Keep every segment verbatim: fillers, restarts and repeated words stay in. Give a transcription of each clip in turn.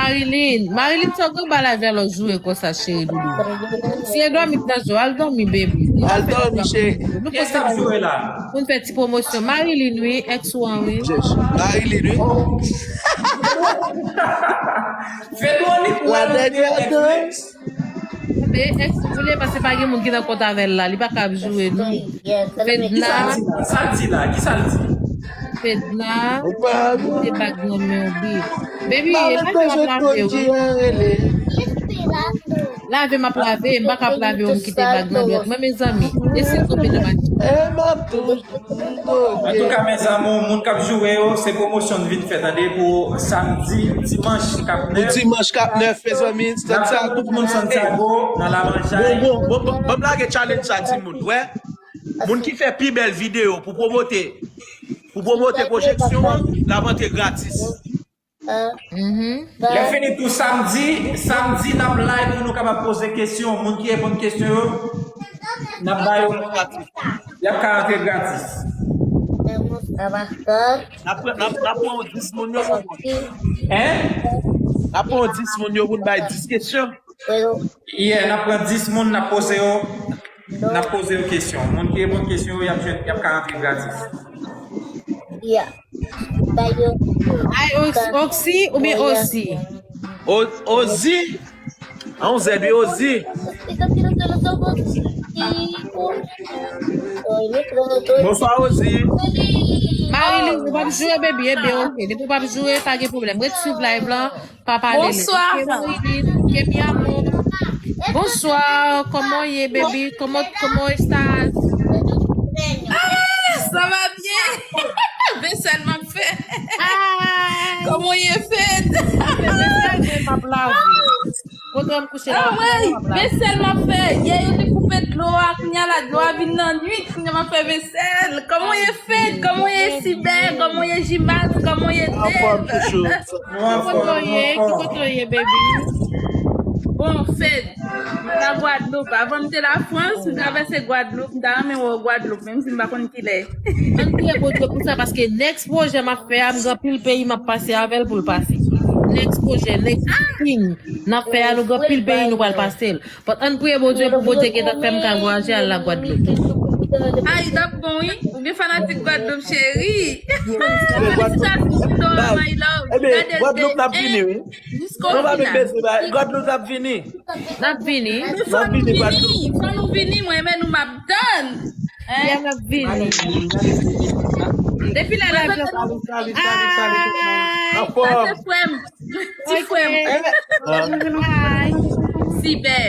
Marilyn, Marilyn, sa w gen ba la vè lò jwe konsa, cheri doudou. Si e dòmi k nan je w, al dòmi, baby. Al dòmi, cheri. Nou poste pou n fè ti pwomosyon. Marilyn, wi, ex ou an, wi. Marilyn, wi. Fedronik, ou wè nou te Netflix? Ebyen, ex ou vle, paske pa gen moun ki nan kont avè l la. Li pa ka ap joure, non. Fedna. Kisa l di la? Kisa l di la? Kisa l di? Fedna, kite bag nan men w, bi. Baby, e pa lave m ap lave w. Lave m ap lave, m pa ka ap lave w, m kite bag nan dwèt mwen, mezanmi. E si l tonbe nan mache? Antouka, mes amours, moun k ap joure yo, se pwomosyon n vin fè, tande, pou samdi, dimanch k ap nèf. Pou dimanch k ap nèf, mezanmi, Santiago, tout moun Santiago, nan Lamanjay. Bon, bon, bon, bon, ban m lage challenge sa, timoun, wè. Moun ki fè pi bèl videyo pou pwomote, pou pwomote pwojeksyon an, l ap antre gratis. Lè fini tou samdi, samdi n ap live pou nou kapab poze kesyon. Moun ki reponn kesyon yo, n ap ba yo, y ap ka antre gratis. N ap pran, n ap, n ap pran dis moun yo pou mwen. Hein? N ap pran dis moun yo pou n bay dis kesyon. Yeah, n ap pran dis moun, n ap poze yo, n ap poze yo kesyon. Moun ki reponn kesyon yo, y ap jwenn, y ap ka antre gratis. Ay, Ox-, Oxy oubyen Ozi? O-, Ozi? An, yon zèb, wi, Ozi. Bonswa, Ozi. Marilyn, ou p ap joure, baby, ebyen, ok. Depi ou p ap joure, pa gen pwoblèm. Ret swiv live lan. Pa pale. Bonsoir. Que mi amor. Bonsoir, comment est, baby? Comment, comment estás? Ah, ça va bien. Vaisselle m'a fait. Comment est fait? Vaisselle m'a lavé. Kote m kouche la. Ah, ouais. Vaisselle m'a fait. Yè, yo te koupe dlo a, kounye a la, dlo a vin nan nwit, kounye a m ap fè vaisselle. Comment est fait? Comment est Cyber? Comment est Jimas? Comment est Dave? Anfòm toujou. Nou anfòm, nou anfòm. Ki kote w ye, baby? Bon, Fed, m la Gwadloup. Avan m te Lafrans, m travèse Gwadloup, m ta renmen wè w Gwadloup, menm si m pa konn kilè. Ann priye Bondye pou sa, paske next pwojè m ap fè a, m gen anpil peyi m ap pase avè l pou l pase. Next pwojè, next thing n ap fè a, nou gen anpil peyi nou pral pase l. But ann priye Bondye pou Bondye gentan fè m ka vwayaje al la Gwadloup. Ay, t ap bon, wi. Ou gen fanatik Gwadloup, cheri. Felisitasyon, Dora, my love. Ebyen, Gwadloup n ap vini, wi. Jiska final. Gwadloup n ap vini. N ap vini. N ap vini, Gwadloup. Fò nou vini, mwen, men nou m ap tann. Hein? Yeah, n ap vini. Depi lè la, salut, salut, salut, salut. Sa se frè m. Ti frè m. Sibè.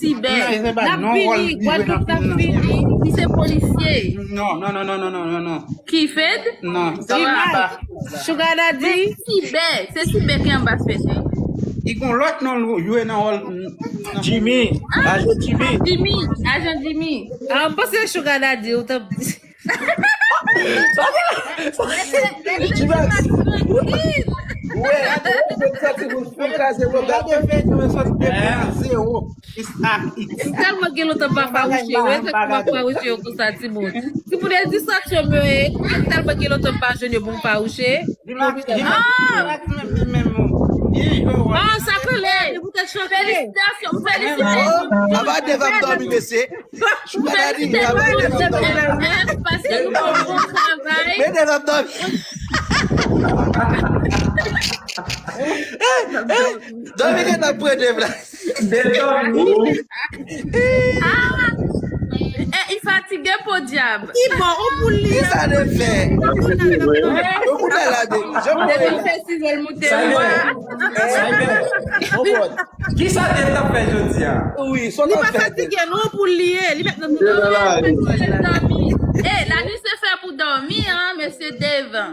Sibè. N ap vini, Gwadloup n ap vini. Li se polisye. Non, non, non. Ki Fed? Non. Sugar Daddy. Se Sibè. Se Sibè ki anba Fed, wi. Li gon lòt non l jwe nan wòl. Jimmy. Ajan Jimmy. Jimmy. Ajan Jimmy. Ah, m panse Sugar Daddy, ou t ap di. Jimmy. Wè, wè, sa ti moun fou kraze pwogram. Gade Fed, mwen sòti depi a zewo. M tèlman gen lontan m pa fawouche yo, e sa k m ap fawouche yo konsa, timoun. Timoun, e distraksyon m yo ye, m tèlman gen lontan m pa jwenn yo pou m fawouche. Ah, sa kole, e poutèt choke. Felisitasyon, felisitasyon. Aba Dave ap dòmi, mesye. Felisitasyon, Dave M M F, paske nou fè yon bon travay. Men Dave ap dòmi. Dòmi gen ap pran Dave la. Ah! Eh, li fatige, podyab. Ki bò, ou pou li. Kisa de fè? Ou pou la de. Depi l fè sizo l moute lwa. Kisa de t ap fè jodi a? Wi, sa li pa fatige, non, ou pou li ye. Li met nan tout. Eh, la nuit se fè pou dòmi, hein, mesye Dave.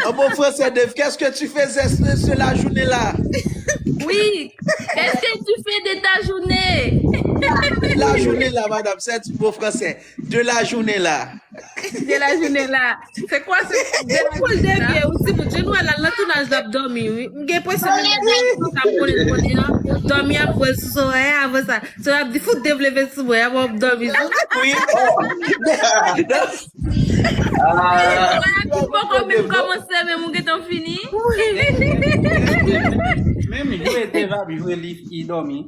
En bon français, Dave, qu'est-ce que tu faisais ce, ce la journée là? Oui, qu'est-ce que tu fais de ta journée? De la journée là, madame, c'est du bon français. De la journée là. De la journée là. C'est quoi ce de la journée là? Ou ti moun, je nou la nan tounaj l ap dòmi, wi. M gen presyon menm lè sa m konnen konnen an. Dòmi ap pran sou sou, eh, avan sa. So, ap di fout devleve sou mwen, ap ap dòmi. Wi. Ki poko menm kòmanse, menm ou gentan fini. Menm jwe deja ap jwe li, li dòmi.